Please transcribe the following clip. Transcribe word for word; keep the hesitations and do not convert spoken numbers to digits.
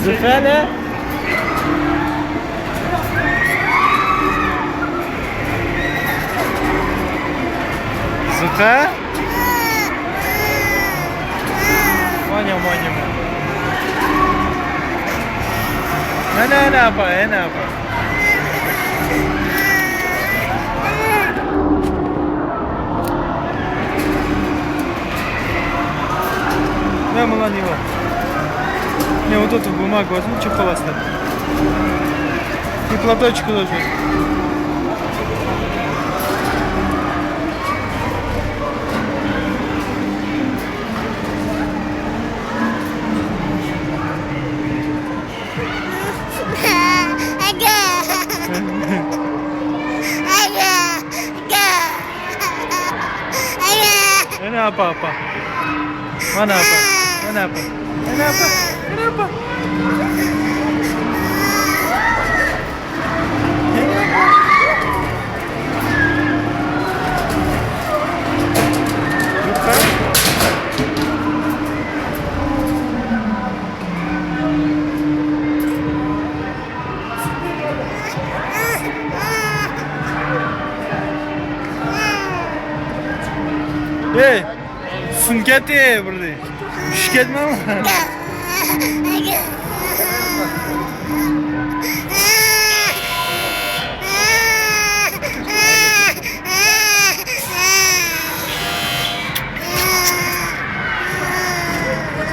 زوفەر. زوفەر. مانا، مانا، مانا. ئەنە، ئەنە ئاپا، ئەنە ئاپا. مانا، مانا، مانا. مانا، ئوتۇرۇپ، بۇ مانا، كۆرسەڭ، چىقىپ قالاسىلەر. بىر پلاتوچكا لوژۇ. ئەنە ئاپا، ئاپا. مانا ئاپا، مانا ئاپا. ئەنە ئاپا، ئەنە ئاپا. ئەي، سۇنۇپ كەتتى بىردى. چۈشۈپ كەتمەڭ.